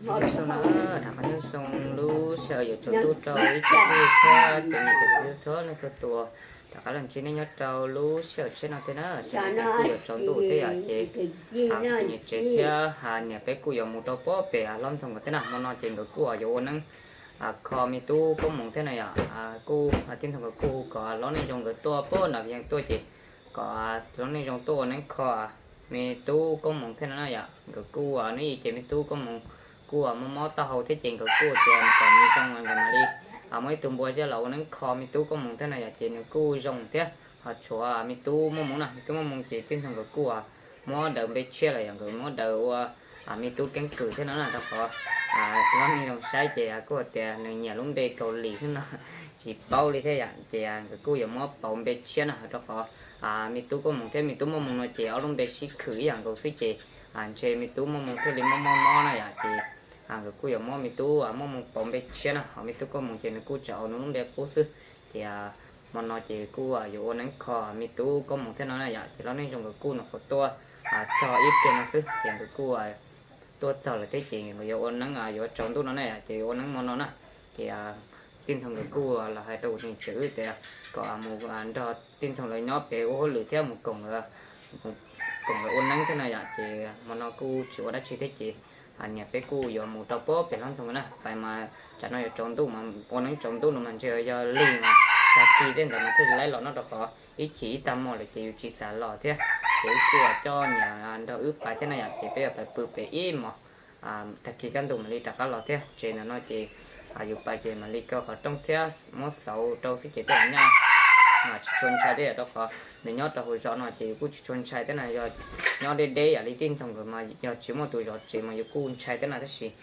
Nyob zoo na, rov qab nyob zoo lub sij hawm yuav tsaus ntuj rau ib tsoom phooj ywg thiab cov niam cov txiv txhua leej txhua tus. Rov qab los ntsib nej nyob rau lub sij hawm tshiab no thiab na. Tsam no ces kuj yuav tsaus ntuj thiab yom, ces kuv tus niam tsev thiab niam peb kuj yuav mus rau puag pem hlob Ntxoog nkawd thiab na. Hmo no ces nkawd kuj yuav ua neeb kho me tub Koob Moov thiab na yom. Kuj tij Ntxoog nkawd kuj hu kom hlob Neej Zoo nkawd tuaj puag nram Vias Yees tuaj ces kom hlob Neej Zoo tuaj ua neeb kho me tub Koob Moov thiab no na yom. Nkawd kuj ua neb ces me tub Koob Moov kuj mob mob taub hau thiab ces nkawd kuj tias kom nws zoo nkawd mam li muaj ib tug npua coj los ua neeb kho me tub Koob Moov thiab no yom, ces nws kuj zoo thiab. Ho tshuav me tub Muaj Moov na, me tub Muaj Moov ces tij Ntxoog nkawd kuj muab daws npe tshiab lawm yom, nkawd muab daws ua me tub Keeb Kwm thiab no na, rau qhov hlob Neej Zoo saib ces kuj tias nws nyiam lub npe Kaus Lim xwb no, tsis paub li thiab yom, ces nkawd kuj yuav muab pauv npe tshiab na, rau qhov me tub Koob Moov thiab me tub Muaj Moov no ces ob lub npe sib khwm ib yam nkaus xwb ces ntshe me tub Muaj Moov thiaj li mob mob mob na yom, ces nkawd kuj yuav muab me tub Muaj Moov pauv npe tshiab na, ho me tub Koob Moov ces nws kuj tseem aus nws lub npe qub xwb. Ces hmo no ces kuj yuav ua neeb kho me tub Koob Moov thiab no na yom, ces hlob Neej Zoo nkawd kuj nyuam qhuav tuaj txog ib pliag no xwb ces nkawd kuj tuaj txog lawm thiab ces nkawd yuav ua neeb yuav tsaus ntuj no na yom, ces yuav ua neeb hmo no na. Ces tij Ntxoog nkawd kuj los hais rau kuv tus niam tsev wb tias kom mus nrog tij Ntxoog lawv nyob pem ua hauj lwm thiab mus koom lawv ua neeb thiab no yom, ces hmo no kuj tsis ua dab tsi thiab ces niam peb kuj yuav mus rau puag pem hlob Ntxoog na, pais mas tsam no yuav tsaus ntuj mas ua neeb tsaus ntuj no mas ntshe yog lig mas tag kis tej ntawd mas thiaj li laib los no, rau qhov ib chim ib tag hmo lawm ces yus tsis xav los thiab. Ces wb kuj coj niam nrog wb pais thiab na yom, ces peb yuav pais pw pem ib hmos, tag kis kaj ntug mam li rov qab los thiab. Tsev ntawm no ces yus pais ces mam li kaw qhov rooj thiab muab xauv rau xwb ces tej nyaj tsis tshua ntshai thiab yom, rau qhov nws nyob rau hauv zos no ces yus kuj tsis tshua ntshai thiab na. Yog nyob deb deb yam li tij Ntxoog nkawd mas yog tsis muaj tus zov tsev mas yus kuj ntshai thiab na, tab sis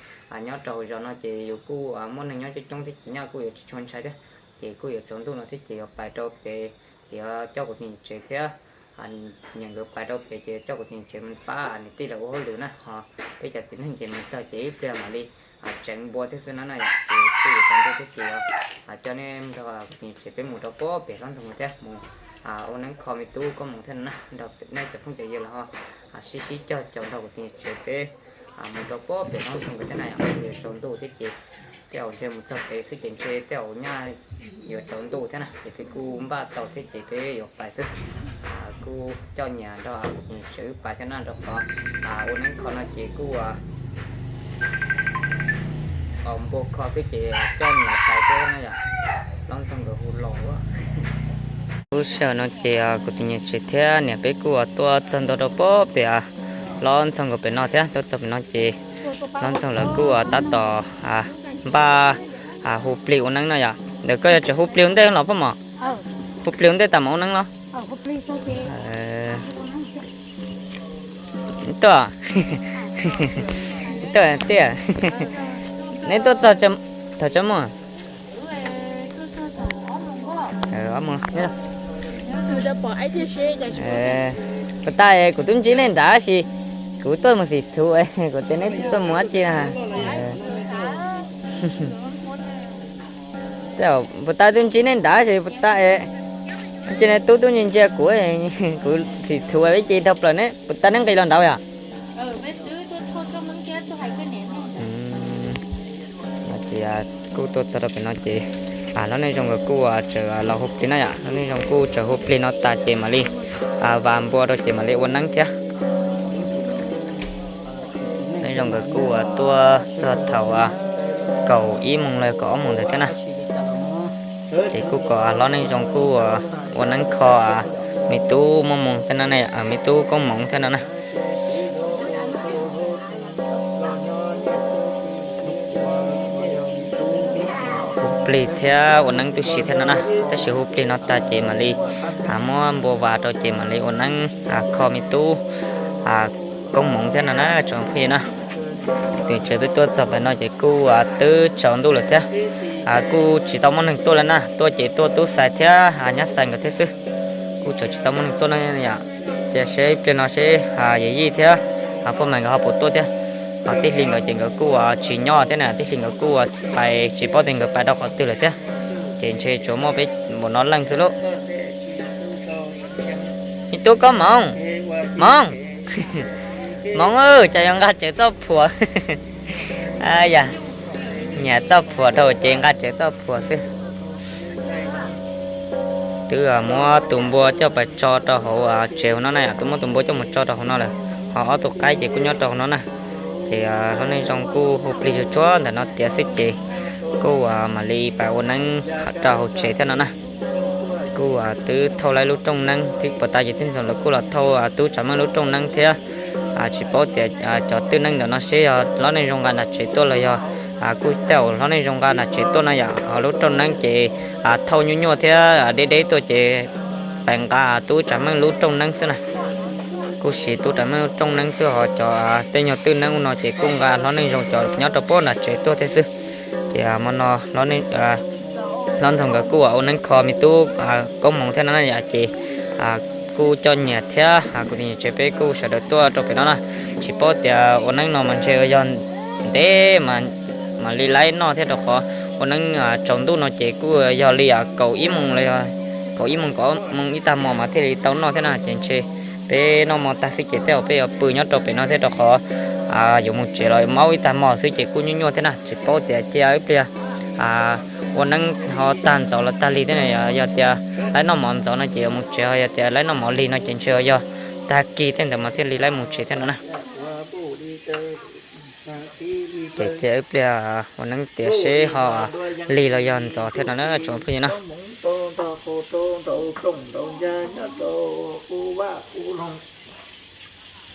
nyob rau hauv zos no ces yus kuj muaj neeg nyob coob coob thiab ces nyaj kuj yuav tsis tshua ntshai thiab. Ces kuj yuav tsaus ntuj no thiab ces yuav pais rau pem, ces yuav coj kuv tus niam tsev thiab niam nkawd pais rau pem ces coj kuv tus niam tsev mus pab niam tij lawv ua hauj lwm na, ho peb cov txiv neej ces mus txog ces ib pliag mam li tseev npua thiab xwb na na yom, ces kuj yuav tsaus ntuj thiab ces coj nej nrog kuv tus niam tsev peb mus rau puag pem hlob Ntxoog thiab mus ua neeb kho me tub Koob Moov thiab no na, nrog nej cov phooj cov ywg los ho sib sib cog caum nrog kuv tus niam tsev peb mus rau puag pem hlob Ntxoog nkawd thiab na yom, yuav tsaus ntuj thiab ces tej zaum ntshe mus txog pem xwb ces ntshe tej zaum nyaj yuav tsaus ntuj thiab na, ces peb kuj npaj tau thiab ces peb yuav pais xwb. Kuj coj niam nrog kuv tus niam tsev wb pais thiab na, rau qhov ua neeb kho no ces kuj npua kho xwb ces coj niam pais thiab na yom. Hlob Ntxoog nkawd hu los. Lub sij hawm no ces kuv tus niam tsev thiab niam peb kuj tuaj txog ntua rau puag pem hlob Ntxoog nkawd pem no thiab, tuaj txog pem no ces hlob Ntxoog lawv kuj tab tom npaj hu plig ua neeb no yom. Ntawm koj yuav tseem hu plig ua ntej los pob mom? Hu plig ua ntej tas mam ua neeb los? Tuaj, tuaj tiag. Neb tuaj txog thaum tsaus muag? Puas tas kuv twb ntsib nej nrad sis kuv tuaj mus xim txhuv, kuv tias neb tuaj mus dab tsi na. Puas tas twb ntsib nej nrad sis puas tas, ntsib nej tub tub ntsia ntsia kuv, kuv xim txhuv peb ces dhau plaws ne, puas tas neb nqis los nraud yom? Ces kuj tuaj txog rau pem no ces hlob Neej Zoo nkawd kuj tseem los hu plig na yom, hlob Neej Zoo kuj tseem hu plig no tas ces mam li vas npua rau ces mam li ua neeb thiab. Neej Zoo nkawd kuj tuaj txog thaum kaum ib moos los kaum ob moos ntawd thiab na. Ces kuj kom hlob Neej Zoo kuj ua neeb kho me tub Muaj Moos thiab no, me tub Koob Moov thiab no na. Hu plig thiab ua neeb tib si thiab no na, tab sis hu plig no tag ces mam li muab npua vas rau ces mam li ua neeb kho me tub Koob Moov thiab no na tsoom phooj ywg na. Tus tsev peb tuaj txog pem no ces kuj twb tsaus ntuj lawm thiab, kuj tsis tau muaj neeg tuaj lawm na, tuaj ces tuaj tub Xais thiab nyab Xais nkawd thiab xwb, kuj tseem tsis tau muaj neeg tuaj na yom. Ces seb ib pliag no seb yawm yij thiab poj mas nkawd ho puas tuaj thiab. Ho tij Hli nkawd ces nkawd kuj tsis nyob thiab na, tij Hli nkawd kuj pais tsis paub tias nkawd pais rau qhov twg lawm thiab. Ces ntshe tsuas muaj peb npaum no leej xwb lauj. Me tub Koob Moov, Moov, Moov, cas yuav nqa tsev txoj phuam? Yog, nyiam txoj phuam rau ces nqa tsev txoj phuam xwb. Twb muab tus npua coj pas tso rau hauv tsev hauv no na yom, twb muab tus npua coj mus tso rau hauv no lawm. Ho ob tug qaib ces kuj nyob rau hauv no na. Ces hlob Neej Zoo kuj hu plig tsuag tsuag ntawm no tiav xwb ces kuj mam li pas ua neeb rau hauv tsev thiab no na. Kuj twb thauj lawv lub rooj neeb twb puas tas ces tij ntxoov lawv kuj los thauj tub Tsav Meej lub rooj neeb thiab. Tsis paub tias cov twj neeb ntawm no seb yog hlob Neej Zoo nqa nram tsev tuaj los yog kuj tej zaum hlob Neej Zoo nqa nram tsev tuaj no yom. Ho lub rooj neeb ces thauj nyuaj nyuaj thiab deb deb tuaj ces pais nqa tub Tsav Meej lub rooj neeb xwb na. Kuj siv tub Tsav Meej lub rooj neeb xwb, ho cov tej nyuag twj neeb ub no ces kuj nqa hlob Neej Zoo cov nyob rau pem nram tsev tuaj thiab xwb. Ces hmo no hlob Ntxoov nkawd kuj ua neeb kho me tub Koob Hmoov thiab no na yom, ces kuj coj nyiam thiab kuv tus niam tsev peb kuj sawv daws tuaj rau pem no na. Tsis paub tias ua neeb no mas ntshe yog ntev mam li laib noj thiab, rau qhov ua neeb tsaus ntuj no ces kuj yog li kaum ib moos los yog kaum ib moos kaum moos ib tag hmo mas thiaj li tau noj thiab na. Ces ntshe peb noj hmo tag xwb ces tej zaum peb yuav pw nyob rau pem no thiab, rau qhov yuav mus tsev los maub ib tag hmo xwb ces kuj nyuaj nyuaj thiab na. Tsis paub tias cia ib pliag ua neeb ho tag ntxov los tag lig thiab na. Yog tias laib noj mov ntxov no ces yuav mus tsev, ho yog tias laib noj mov lig no ces ntshe yog tag kis tej ntawd mas thiaj li laib mus tsev thiab no na. Ces cia ib pliag ua neeb tiav seb ho lig los yog ntxov thiab no na tsoom phooj ywg na.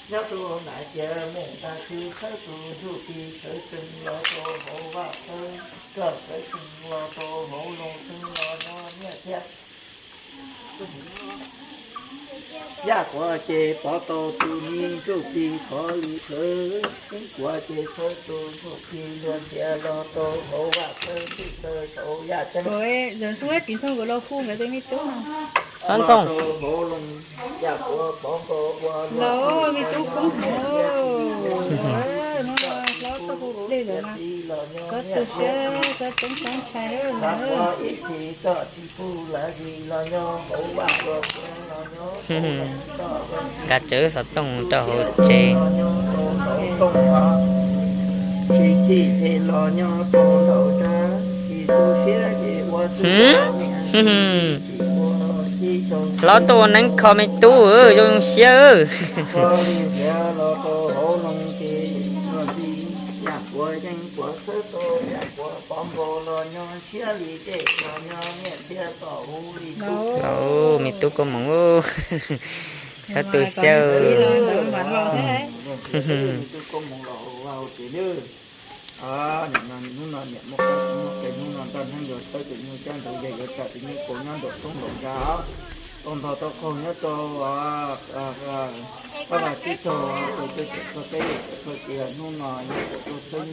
Nyob rau nram ciav meem tag twg txhawb tus ntsuj plig sawv tsees los rau hauv vaj txhawb, koj sawv tsees los rau hauv loog txeeb los nyob nyiaj thiab. Yaj quav ces pov tau tus me ntsuj plig qhov li plawv, teeb quav ces txhawb tus ntsuj plig luag ntxhias los rau hauv vaj txhawb ntsuj taw rau yaj ceeb. Los rau hauv loog yaj quav pov nkaus ua luag txhawb me tub Koob Hmoov, hnub no hlob txoj hu dej lawm mas koj tu siab koj ceeb koj ntshai. Yaj quav ib txhis koj tsis pub lawv li los nyob hauv vaj los nyob Nqa tsawv xov tooj rau hauv tsev. Hlob tuaj ua neeb kho me tub, zoo zoo siab. Lau, me tub Koob Hmoov, sab tu siab. Nim no hnub no niam muaj qab tsis muaj qe, hnub no nrog neeg yuav txhawb tus nyuj coj ntawd yog yuav tsa tus nyuj kaus nyob nraum roob nraum nrag, tau ntog tau qaug nyob rau qab vaj tsib taug, tus twg txawm txog teb txawm txog kev, hnub no yog kom tuaj txhawb,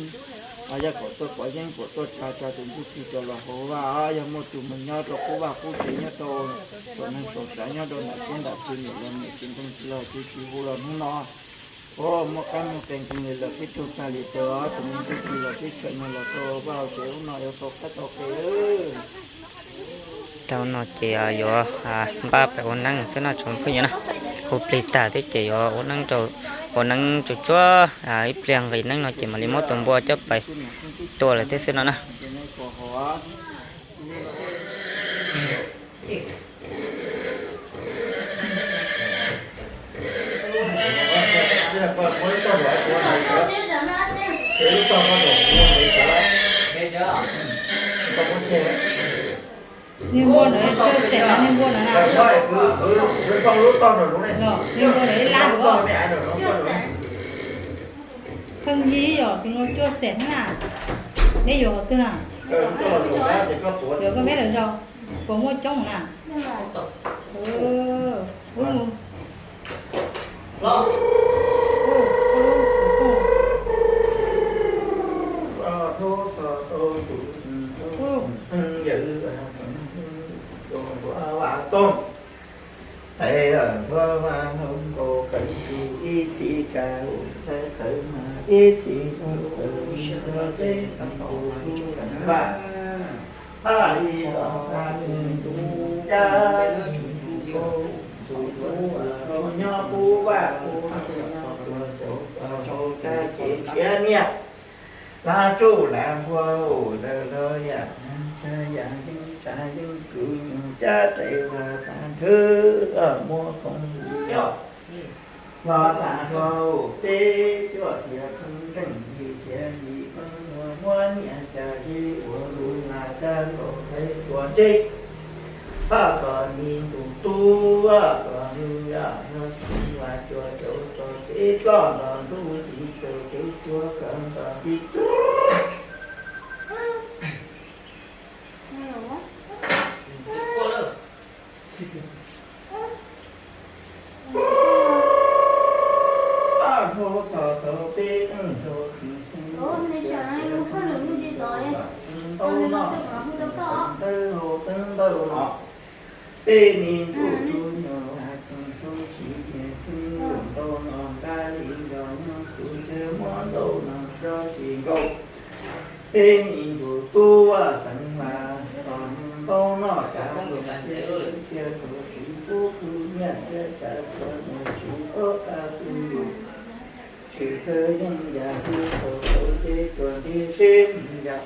yog kom tuaj pov yeeb kom tuaj tsa tsa tus ntsuj plig rau los hauv vaj. Yog muaj tus mus nyob rau qub vaj qub tsev nyob rau saum neeg saum tsav nyob rau nram teb nram chaw niam los niam tsis nkees tsis los tsis tsis hu los hnub no Ua muaj qab muaj qe nkees li lawm peb tug tag li tau, tus me ntsuj plig los peb txhawm nws los tau vaj hauv tsev ub no yuav tau qab tau qe. Tau no ces yuav npaj pem ua neeb xwb no tsoom phooj ywg na. Hu plig tag thiab ces yuav ua neeb rau, ua neeb tsuag tsuag ib pliag nqis neeb no ces mam li muab tus npua coj pais tua lawm thiab xwb no na. Niag npua ntawd cuaj xees na, niag npua ntawd na. Niag npua ntawd ib lab os. Pheej yig yog tus no cuaj xees na. Neb yuav qhov twg na? Yuav koj peb lawm zaum. Puas muaj coob na? Txhais npua vaj nkaus kawg tus ib txhis kaus txhais qawv mas ib txhis kaus tus ntsuj plig kaus vaj. Haj li los xa tus ntsuj cab tus kaus ntsuj tus nyob qub vaj qub nyob tus kaus txog rau kab ces thiab niaj. Lav tsuj lav npua ua lawm los yam, yam yeej tsav yeej kws nyuj cab tes ua tag nthwv muab khoom yog. Los tag nrho peb cuaj txiav kheej zeej yim txiav yim kheej muab niam cas zeb ua lus lam cab nkaus txhais tuam ntsej. Paj kom mi ntsuj tub kom nws yog xeev vas cuam caum txoj kev ploj nrog ntuj txiv caum kev tuag kawg nrog txiv. Paj nrho txog tau peb leej nrog txiv xeeb, xeeb ntau noj, ntawd hau xeeb ntau no. Peb me ntsuj tub nyuag vaj tseem tshua tsis tiag, tseeb ntau no nqa li nrog nyob txhua chaw muab ntau no tso tsis nkaus. Peb me ntsuj tub vaj xeev mas los mus ntau noj kav mus txhia txhia tau tsis pub kuv nyiaj txhia kav tuag mus tsis pub kav kuv yus. Tsis kawg yeej yam kuv tau tau ces tuag nti seb yam.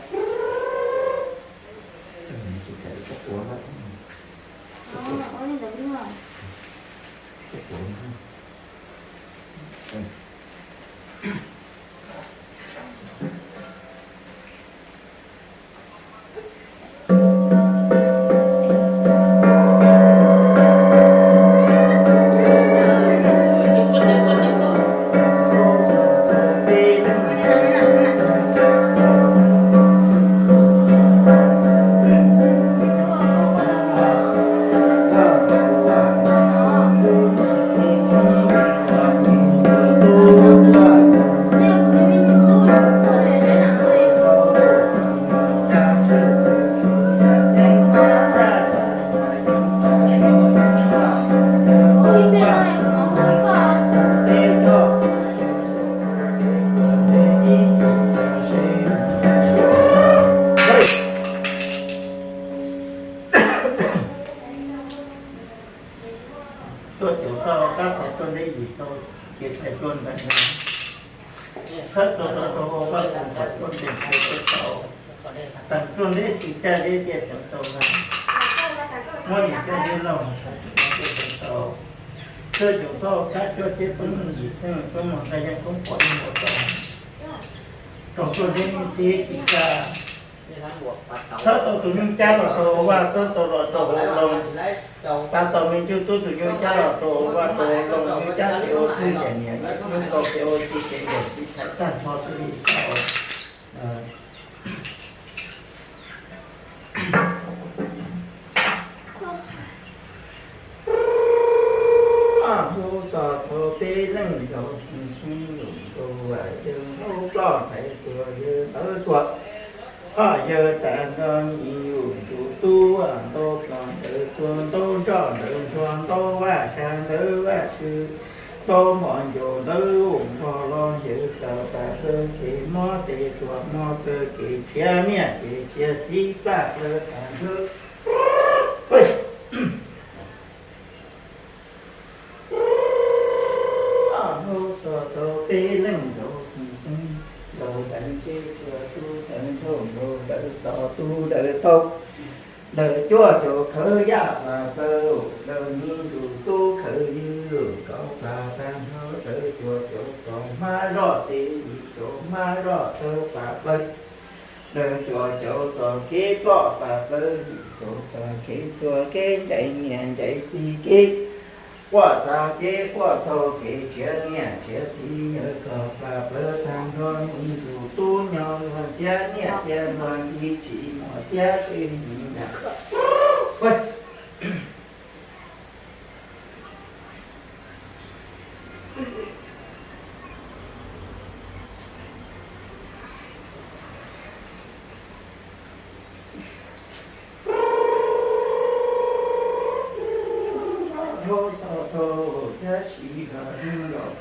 Tuaj caum txoj kab thaiv tuaj ntev yim txoj, ces thaiv tuaj ntev no. Txhawb tau rau rau hauv vaj koom thaiv tuaj ntev thaiv tuaj tau. Teem tuaj ntev xis caj deb tiaj tseem tau na. Muab niam caj deb loj thaiv tuaj ntev tseem tau. Tuaj caum txoj kab cuaj txhiab peb yim txheej tuaj mog nqaij yeej koob pom yeej ua tau. Rau tuaj ntev xis xis caj. Txhawb tau tus nyuj cab los rau hauv vaj, txhawb tau los rau hauv loo. Tab tom me ntsuj tub tus nyuj cab los rau hauv vaj rau hauv loo, nyuj cab ces ua txuj ncaim niam, nyuj tau ces ua ci ces ncaim txiv thaiv tag nrho xwb li tau. Hnub txog tau peb leej nkaus xeev xeeb lus nkaus yawg hnub ploj ntxhais tuag yawg ntxawv tuag. Hos yawg tas nrho me ntsuj tub ntau plos ntawd tuag ntau nroj ntawd ntsuag ntau vaj sab ntawd vaj tswv ntau mos ncaus ntawd nrog los yawg tawm tas plaws ces mob tes tuag mob plaws ces tshiav niaj ces tshiav txiv plaj plaws tas nrho. Hnub txog tau peb leej nkaus xeev xeeb, nkaus dawm ntsej tuag tub dawm nrauj nkaus dawm tos tub dawm tau. Dawm cuaj caum khawv yaj pas plaws, dawm me ntsuj tub khawv ywg kaum pas tag nrho, dawm cuaj caum txog hmab zoj tes yim caum hmab zoj tawg pas plaws. Dawm cuaj caum txog kev ploj pas plaws, yim caum txog kev tuag kev ncaim niam ncaim txiv kev quaj txag kev quaj tau kev tshiav niam tshiav txiv yawg kaum pas plaws tag nrho, me ntsuj tub nyob luag txiav niam txiav luag txiv tsis muaj txiav seb nim yam. Hnub txog tau thiab tsis zog neeg laus.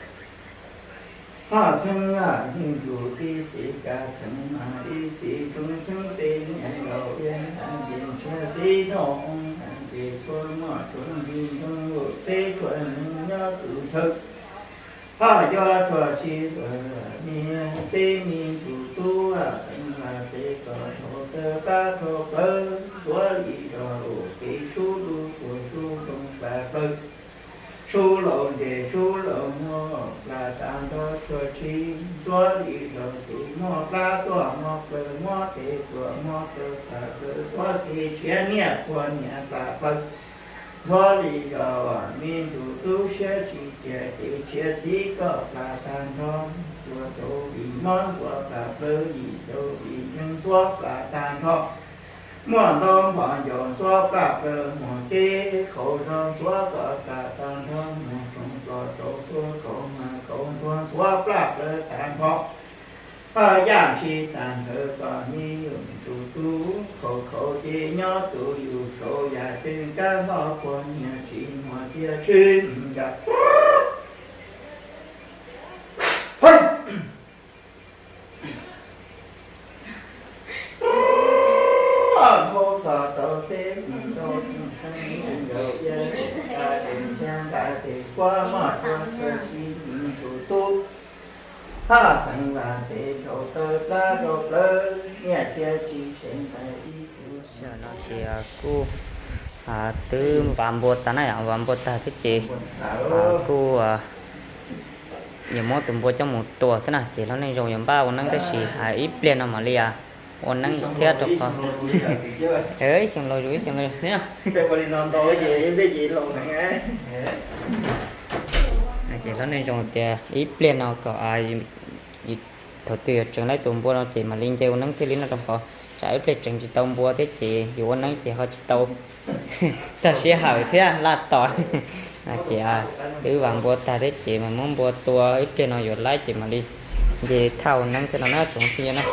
Hos xeeb yeej ntsuj ib txiv kav txheeb mas ib txiv rooj xeeb peb niam laus, ib ntxhais ntshiab txiv noj oo ntxhais ces tshuav muaj tshuav nti ntoo, peb tshuav neeg nyob txhua chaw. Hos yog tshuav tsis tuaj niag peb me ntsuj Tub, xeev Vaj Pes kom dhau tawg plab dhau plawv, ntxuav li zog ua kev sub lub tuag sub ntoo plas plawg, sub laus ntses sub laus muag plas tag nrho tsuag tshis, ntxuav li zog kev muab plab tuaj muab plawg, muab tes tuaj muab plawg plas plawg, ntxuav kev tshiab niaj qhua niam plas plawg, ntxuav li zog me ntsuj tub siab tsis tiag, kev tshiab txib koj plas tag nrho, tuag rau vim mob ntxuav plas plawg, yim rau vim yeeb ntxuav plas tag nrho. Muaj ntaub npog ncaus ntxuab plaj plaws, muaj kev qhau zog ntxuab kom plas tag nrho, muaj tsoom plom tsaus tuag, qhau mag qhau ntuag ntxuab plaj plaws tag nrho. Yaj ntshis tag nrho kom me yus ntsuj tub, qhau qhau ces nyob tus yus saum yaj ceeb kab hlob puag nyiag tsis muaj txiaj sib ncav. Hauv xov tau teb mus rau txij xeeb nkaus yaj, nqa tes ntsag nqa tes kuab moj tsuag tsuag tsis ntsuj tub. Haj xeem vam tes dhau tawg plab rau plawv, nyiaj txiag tsis seem nqaim ib xwm. Tam no ces kuj twb vas npua tag na, yog vas npua tag thiab ces kuj yuav muab tus npua coj mus tua thiab na, ces hlob Neej Zoo yuav npaj ua neeb tab sis hais ib pliag no mam li ua neeb thiab rau qhov ib xyoo laus zus ib xyoo laus thiab. Ces hlob Neej Zoo tias ib pliag no kom thaum twg yuav tseev laib tus npua no ces mam li nce ua neeb thiaj li no rau qhov tsam ib pliag tseev tsis tau npua thiab ces yus ua neeb ces ho tsis tau tag sij hawm thiab laj tos. Ces twb vas npua tag thiab ces mas muab npua tua ib pliag no yuav laib ces mam li nce thaj ua neeb thiab no na tsoom phooj ywg na.